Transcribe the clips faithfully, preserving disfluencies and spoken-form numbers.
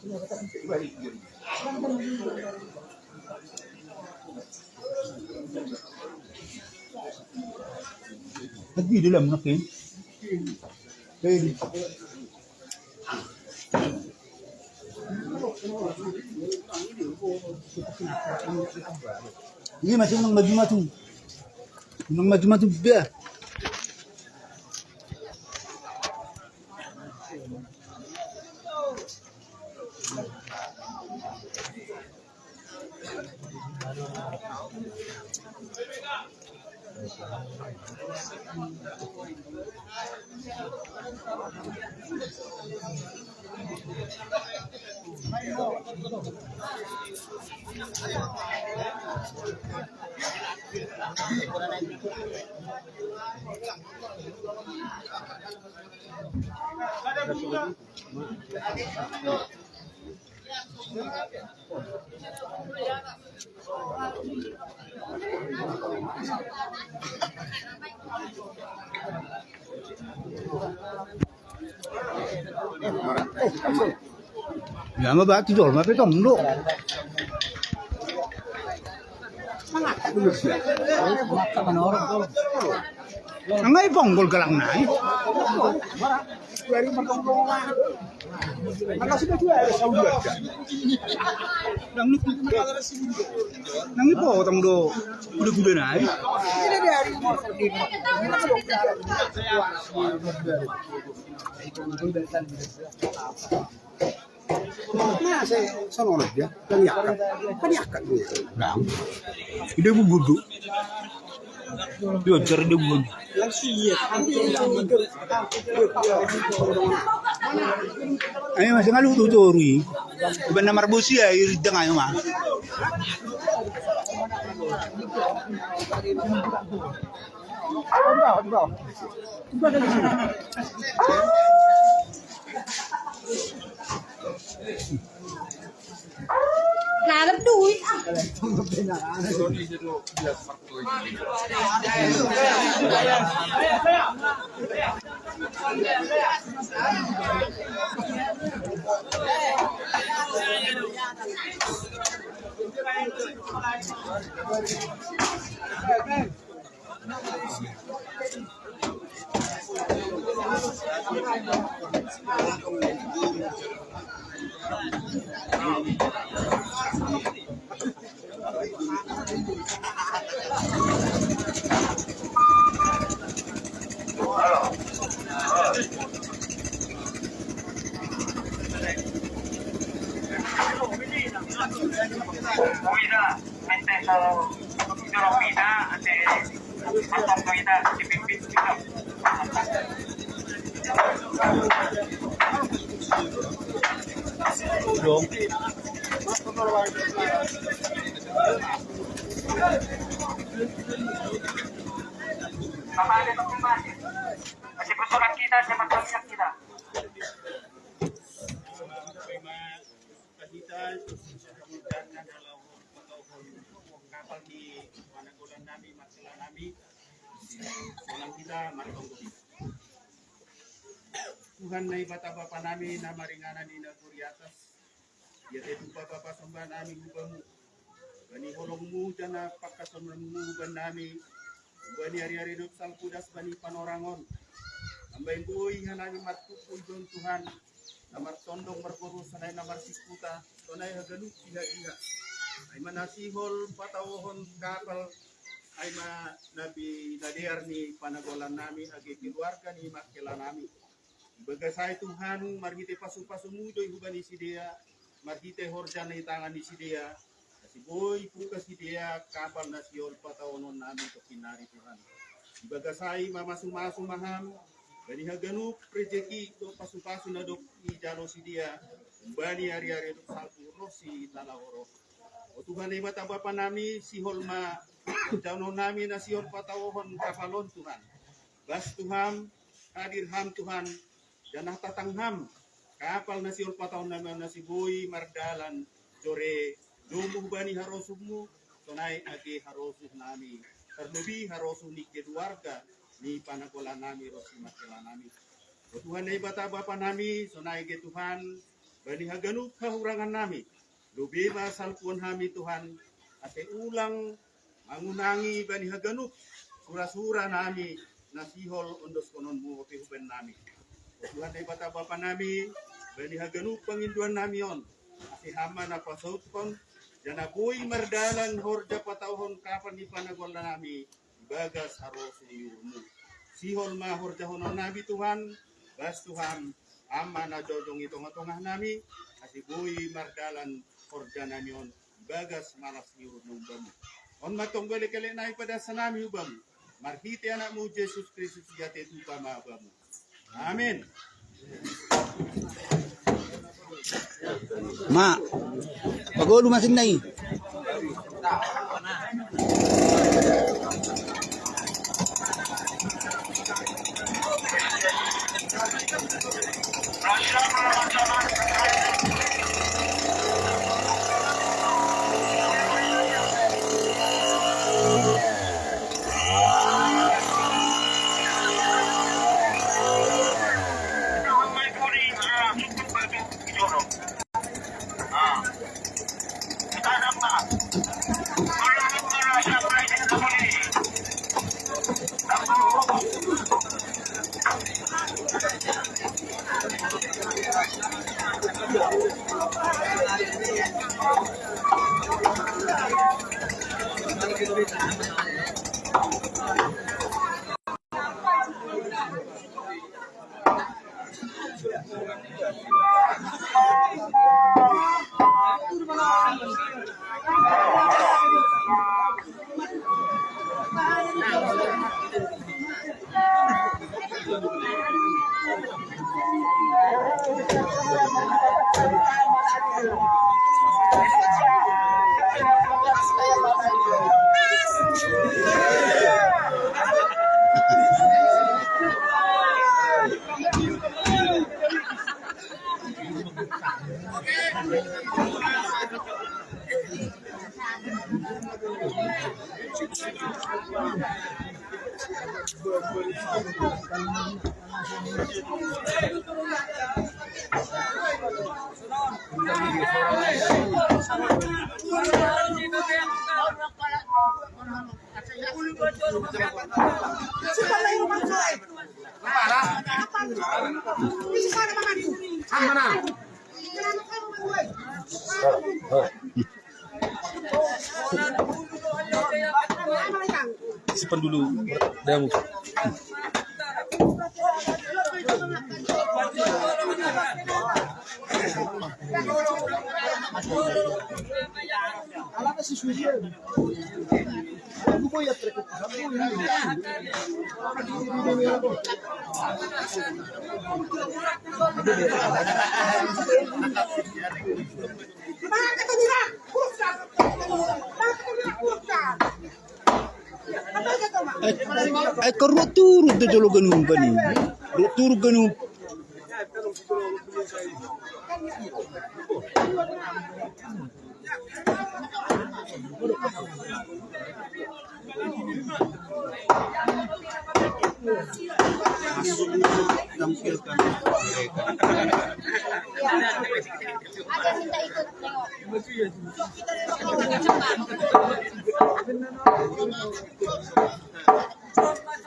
Lagi dalam nak ni. Lagi. Ini masih nang maju-maju. Nang maju-maju dia. Ya, ma ba ti dol, ma pe tong do. Ang ay ponggol ka lang na eh. Nang ni, nang ni po tong do. Kuda-kuda na eh. Na, sa, sa nonod dia. Kaniakat. Kaniakat dia. Lang. Ide bubudu. Yo, jar ide bubudu. Ay, mas ngaluto to, Rui. Iba na marbusi ya, irida nga yung, ah. Lalap duit, ah. Kasi gusto lang kita, siya magpapalihap kita. Kahitan, kapal ni panagulan nami, makilan nami, sulang kita, matunggu kita. Tuhan na Ibata Bapa nami, na maringanan di naguri atas, Iya te tupa papasomba nami hubamu. Bani holongmu jana pakasononmu huban nami. Bani ari-ari dop salpudas bani panorangon. Ambai boi hanami martupu ibon Tuhan. Na martondong marboru sanai na marsikuta. Sonai haganup iha-iha. Ai manasihol patawohon kapal. Ai ma nabi nadear ni panagolan nami age keluarga ni makela nami. Ibagasai Tuhan, marhite pasu-pasumu do ihubani sidea, marhite horja na itangan ni sidea, na siboi puka sidea, kapal na siol pataonon nami tokinari Tuhan. Ibagasai mamasu-masu maham, bani haganup rejeki do pasu-pasu na dok ijalo sidea, umbani ari-ari dok salpu rosi talahoro. O Tuhan Ibata Bapa nami, sihol ma, jano nami na siol pataohon kapalon Tuhan. Bas tu ham, hadir ham Tuhan, janah tatang ham, kapal na siol pataon nama na siboi mardalan, jore domu hubani harosummu, sonai age harosuh nami, terlebih harosuh ni keluarga, ni panagola nami, rosi makela nami. O Tuhan Ibata Bapa nami, sonai age Tuhan, bani haganup hahurangan nami. Lobei ma salpuon hami Tuhan, ase ulang mangunangi bani haganup sura-sura nami na sihol ondoshononmu ope huban nami. O Tuhan Debata Bapa nami, bani haganup pangindoan nami on, ase Ham ma na pasautkon, jala boi mardalan horja patauhon kapan ni panagual nami, ibagas harosuh ni uhurmu. Sihol ma horjahonon nami Tuhan, bas Tuhan, Ham ma na jojong i tonga-tonga nami, ase boi mardalan horja nami on, ibagas malas ni uhurmu Bamu. On ma tong elek-elek nami padasa nami hu Bamu. Marhite AnakMu Jesus Kristus ia tetupa ma Bamu. Amin. Ma, pagolu masin nai. Simpan dulu damu. Ai, ai, ko ruat turuk do jolo ganup bani. Ruat turuk ganup. Tampilkan mereka.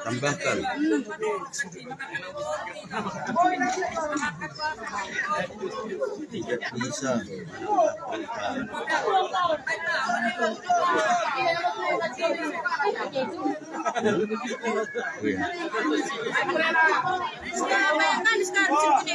Tambahkan. Tidak bisa. Oh, iya.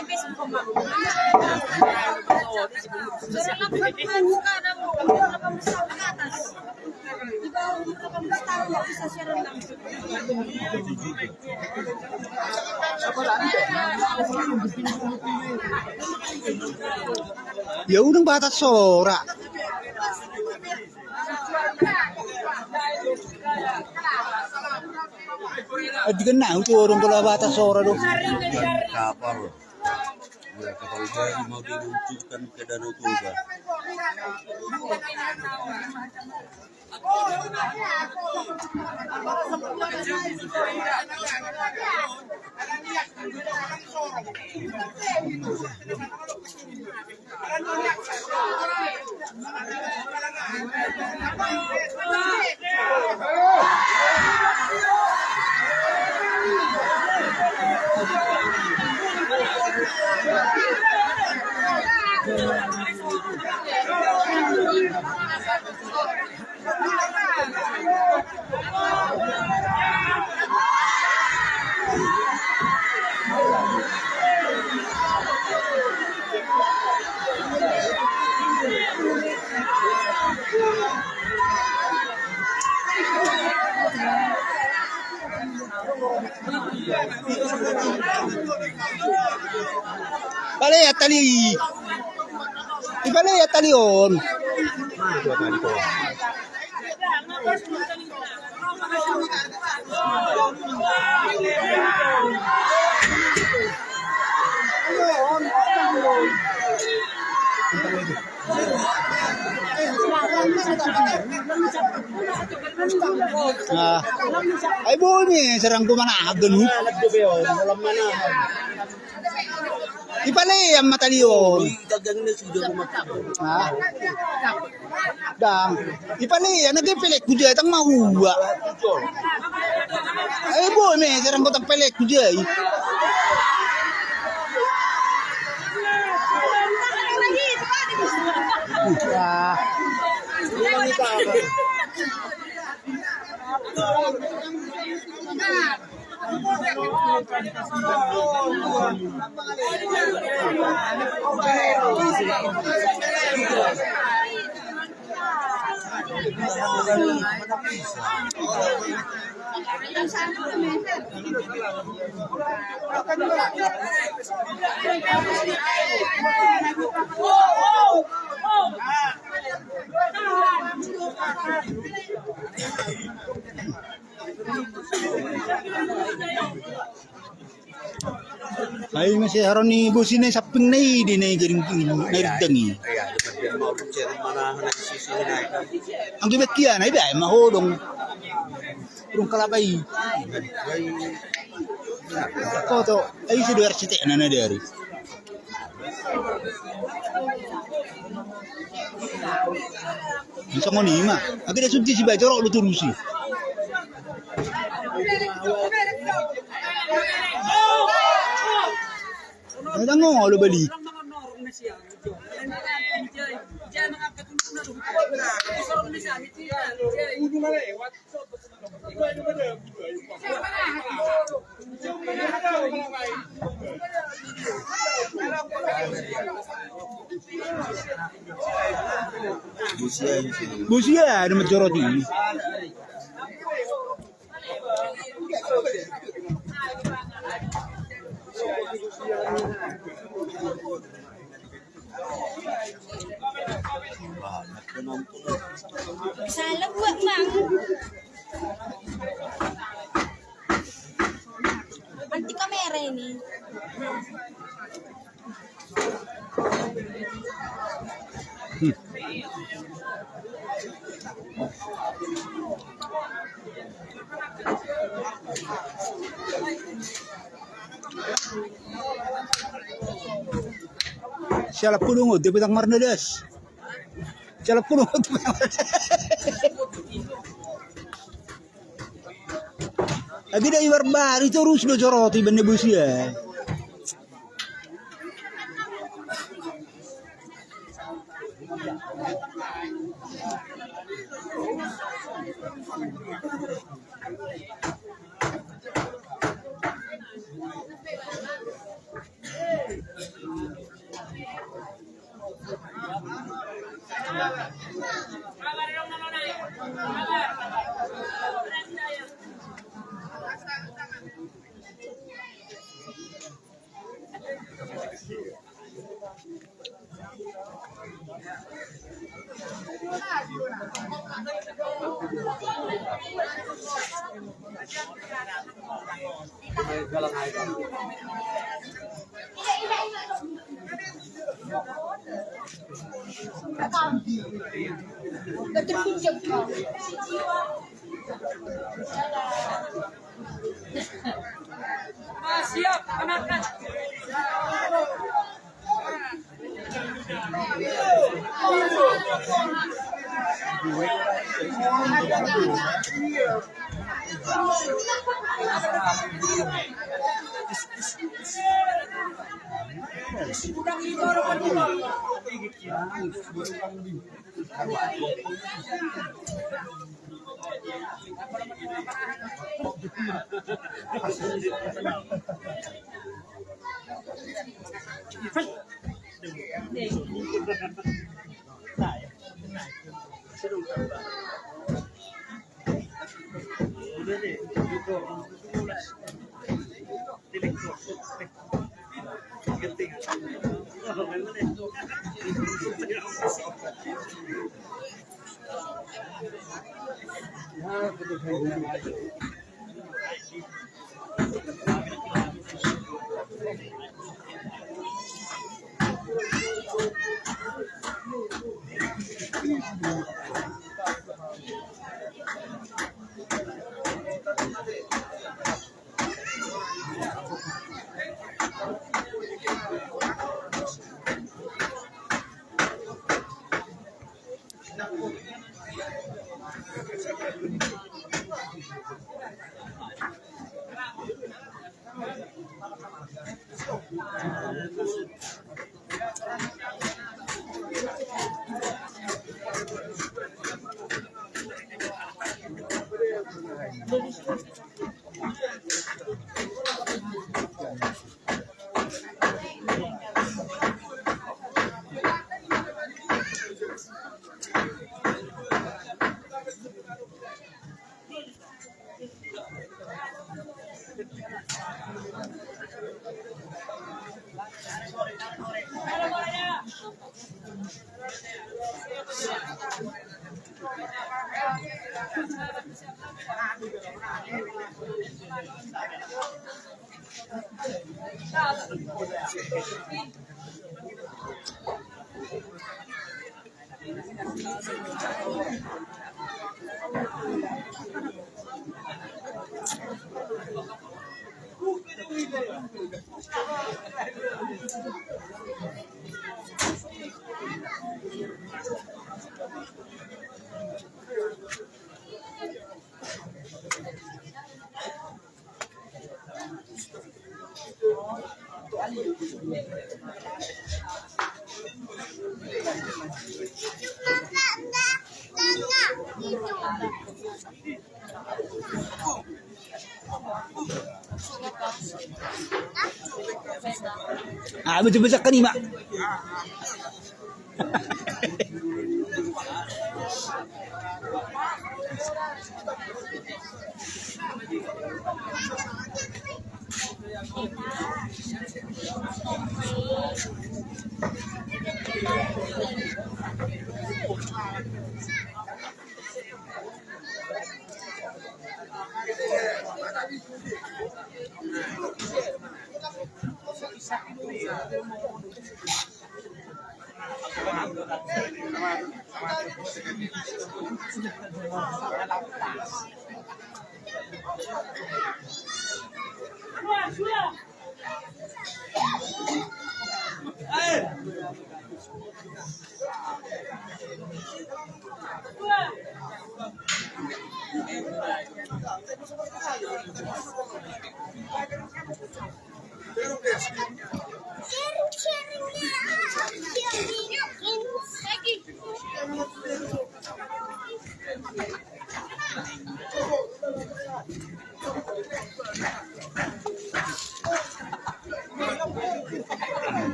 Ya udah, batas sora. Adikan na utu orang kalau batas sora do. Kapal. Ya, kapal baru mau diluncurkan ke Danau Toba. Pale ya tali. Ipale ya tali on. Ah. Ay, buo niya, sarang ko manahag ganun. Ipalay ang matalion. Ha? Dang. Ipalay, nagpipilit ko dyan, tang mahuwa. Ay, buo niya, sarang ko tang pilit ko dyan. Ah. Ay, masih haron ni busi na saping na, eh, di na garing, na ridang, eh. Ang gibat kiya na, iba, ay, mahulong. Urong kalabay. Koto, ay, si Duer, si Tena na dari. Ang sango ni Ima. Agad na sudti si Bay, toro, luturusi. Ang sango, alo balik. Busia, ada mencorot ini. Salah buat, Mang. Anti kamera ini. Hmm. Siya la pulungo, di ba tang marnadas? Siya la pulungo, di ba tang marnadas? Agi da ibar bari terus lo joroti bende busia. Ah, siap, amankan. Ah, betul-betul kan, Mak?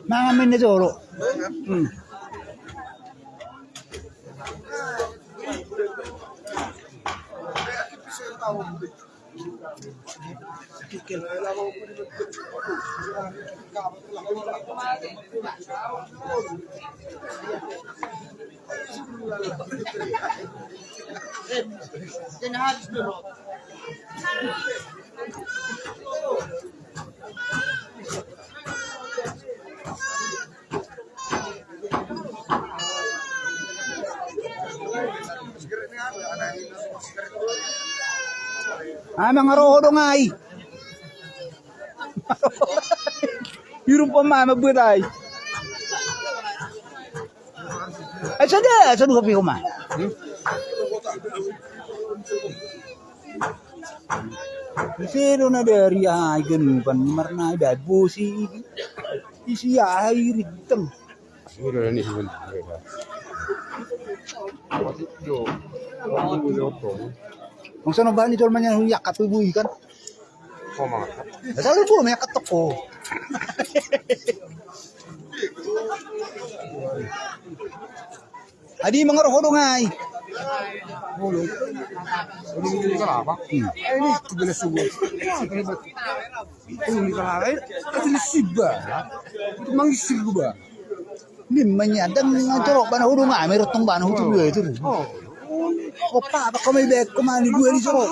Mga minituro. Hmm. Ah, mangaroho do ngai. Yurun pa ma mabuat ai. Ay, sada, sada kapi ko ma. Kasi do na dari ai ganupan marna da bosi. Isi ai riteng. Ang sa no ba ni tol manya huyak katu bui kan. Koma. Dasar lu bu, may katok ko. Adi mangaroho do ngai. Bolo. Bolo, hindi ka ba? Hmm. Ay, ini ko gina subo. Hindi ka ba? Ay, kasi siba. Mangisig ba? Ni manyadang nga jorok bana hudu nga, may rotong bana hudu dua itu. Oh. Opa, apa kau may bag ko mani dua ni jorok?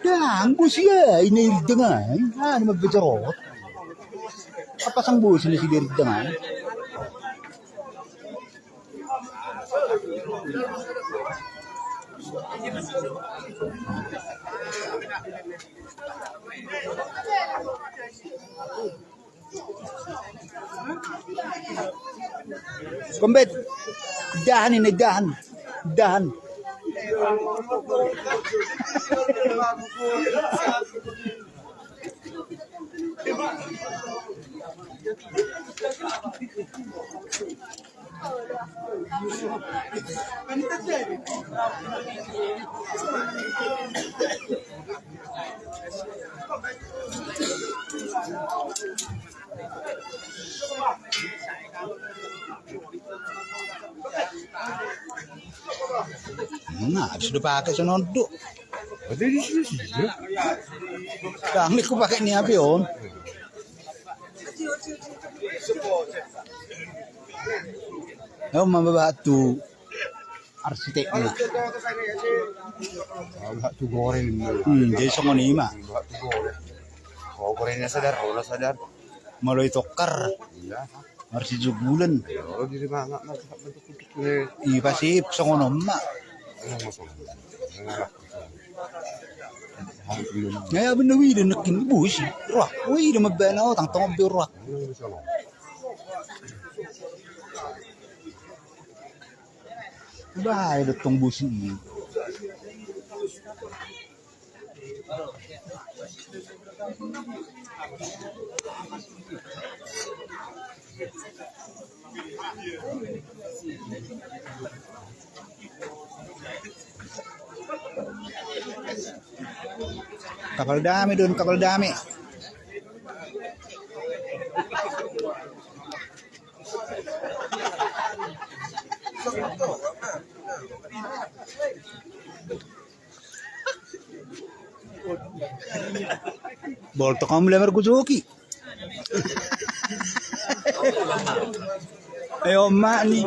Dang, bus ya, ini dengan. Ah, ini mabijorok. Apa sang bus ini si dengan? Kumbit. Dahan ini, dahan. Dahan. Nah, habis udah pakai sono duk. Berarti di sini sih, ya? Kami ku pakai ni api on. Yo mama batu. Arsitek ni. Batu goreng. Hmm, jadi sama ni mah. Batu goreng. Oh, gorengnya sadar, oh, sadar. Maloi tokar. Iya. Marsi jugulan. Iya, oh, di rumah nggak, nggak, nggak bentuk-bentuk ini. Iya, pasti songono ma. Iya, masuk. Ngaya bener wi de nekin busi. Roak, wi de mebana o tang tong bi roak. Bahaya de tong busi. Kapal dame don, kapal dame. Bolto kamu lebar kucuki. Ayo, mak ni.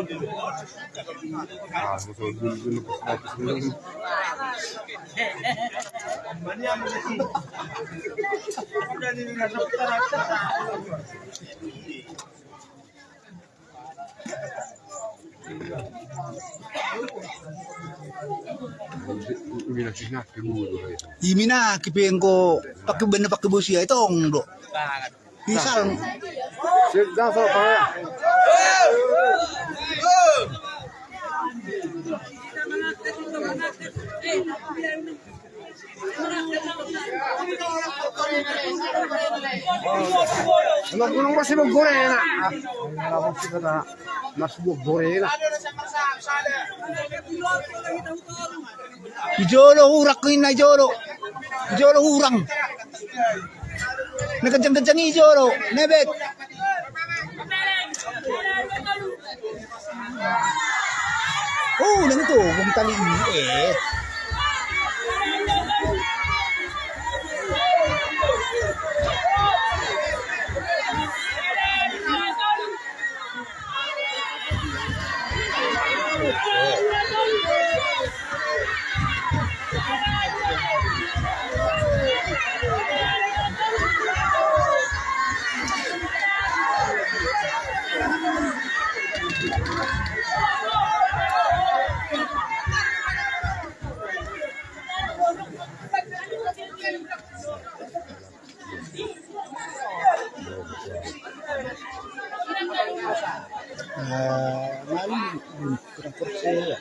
Imina kipengko pakai benda pakai busi ai tong do. Pisang. Nung masih mau goreng enak. Masih mau goreng enak. Ijolo hurak ko ina ijolo. Ijolo hurang. Nakajang-kajang ijolo. Nebet. Oh, nang to, kung tali eh. Eh, mari, kurang percaya.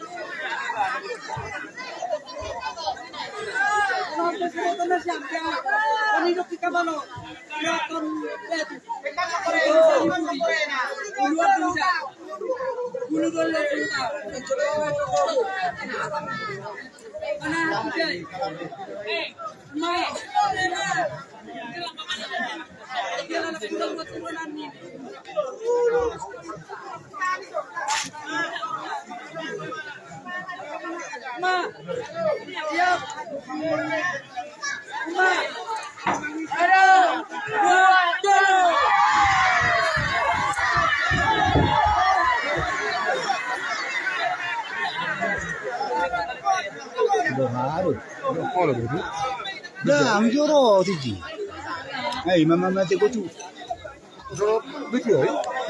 Baru. Dah, ang juro, tiji. Ay, mama, mama, tiko tu.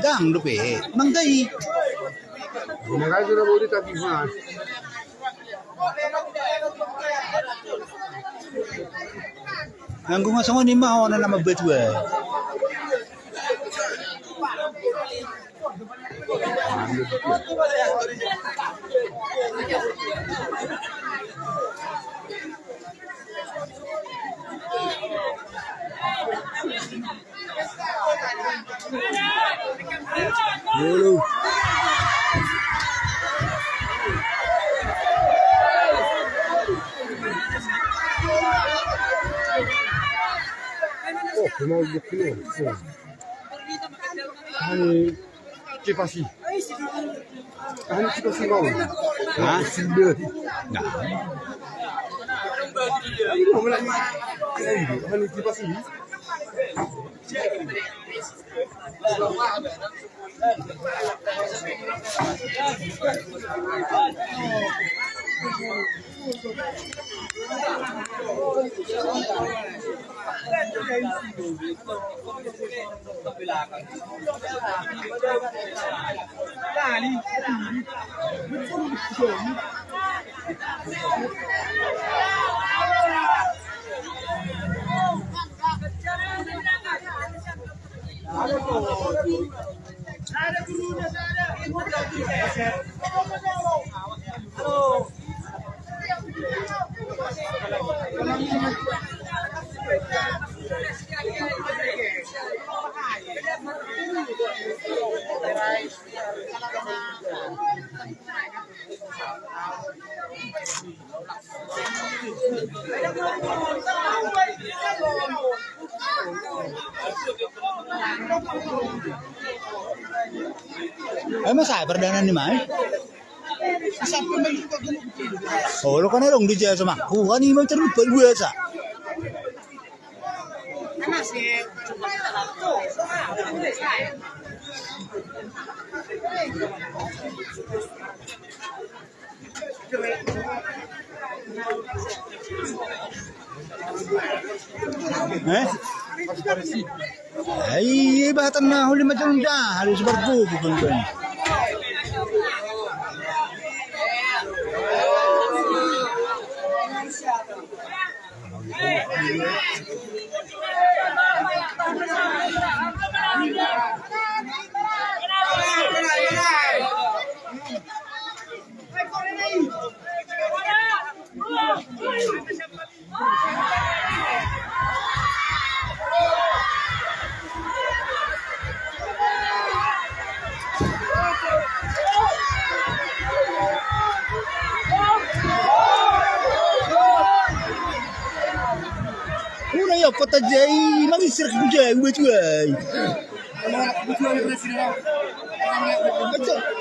Dang, dupe. Mang dai. Gunakan sudah mau ditagih, Mas. Nanggung asongo ni ma, ona nama betua. Dulu. Oh, kenal dia, kenal. Hani kipasi. Hani kipasi mau. Ha? Sila. Nah. Ayo, mana? Ayo, hani kipasi. Eh, masa perdana ni mai? Oh, lo kan erong di jasa mak. Ku kan imam terlupa biasa. Eh? Ai, iba tanna huli majang da, harus berbu bukan kan. Una yo kota jai, magi sir jai, wet wai.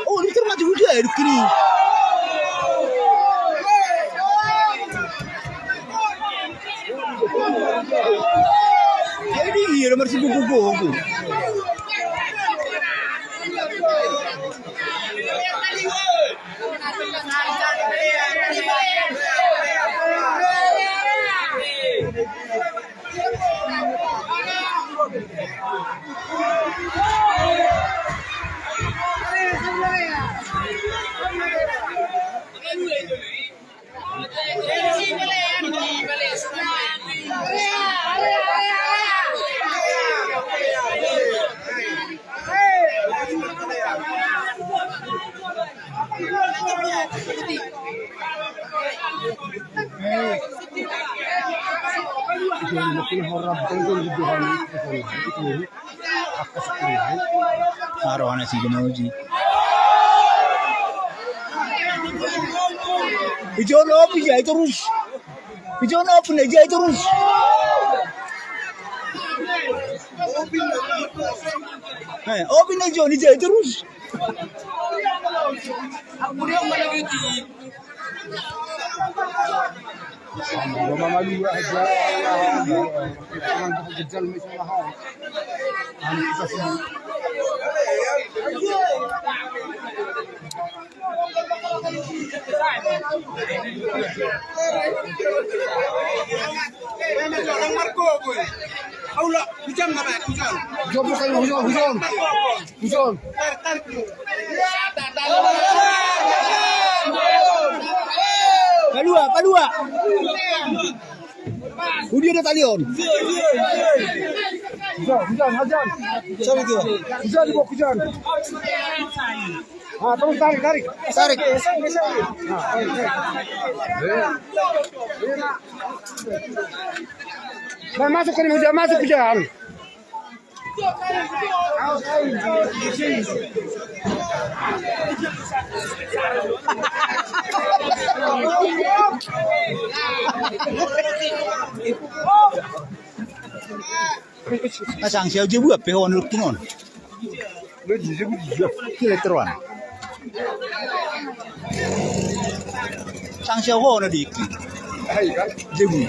Oh, ini termasuk udah hidup gini. Jadi iya nomor sibuk gugu. Arawana si Ginoji. Ijo no pija itu rus. Ijo no pija itu rus. Eh, open na John, ija itu rus. Hujan, hujan, hujan. Hujan, hujan, hujan. Hujan. Palua, palua. Hujan na talion. Hujan, hujan, hujan. Sorry, dia. Hujan, di bawah hujan. Ah, terus tarik, tarik. Tarik. Ah, tarik, tarik. Nah, masuk ke hujan, masuk hujan. Asang siya jibu ape hon lukinon. Kile teruan. Sang siya ho na diki. Hai kan? Jibu.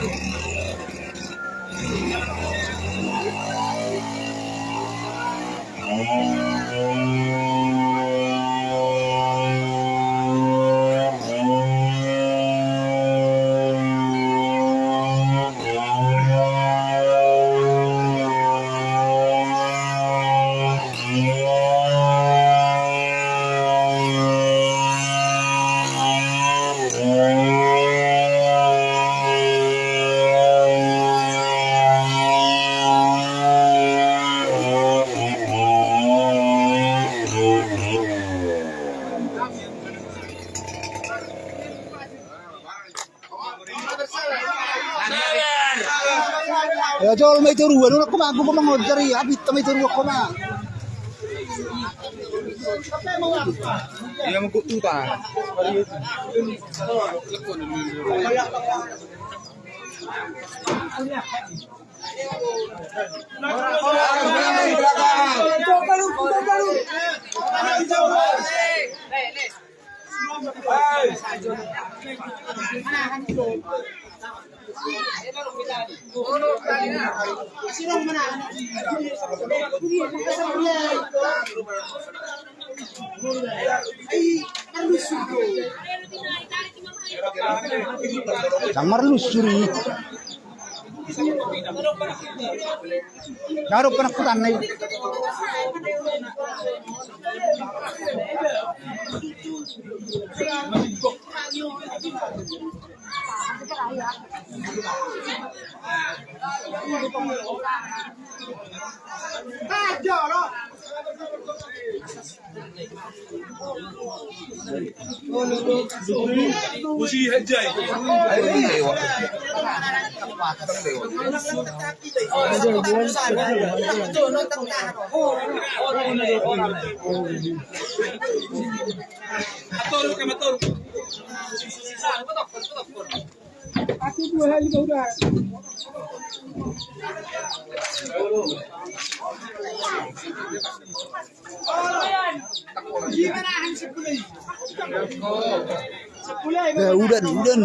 Ya, jol mai terua, nuna kuma, aku kuma ngodari, abit mai terua kuma. Iya, mau kutu ta. Sang marlusuri. Naro panakutan na. Eh, udan, udan.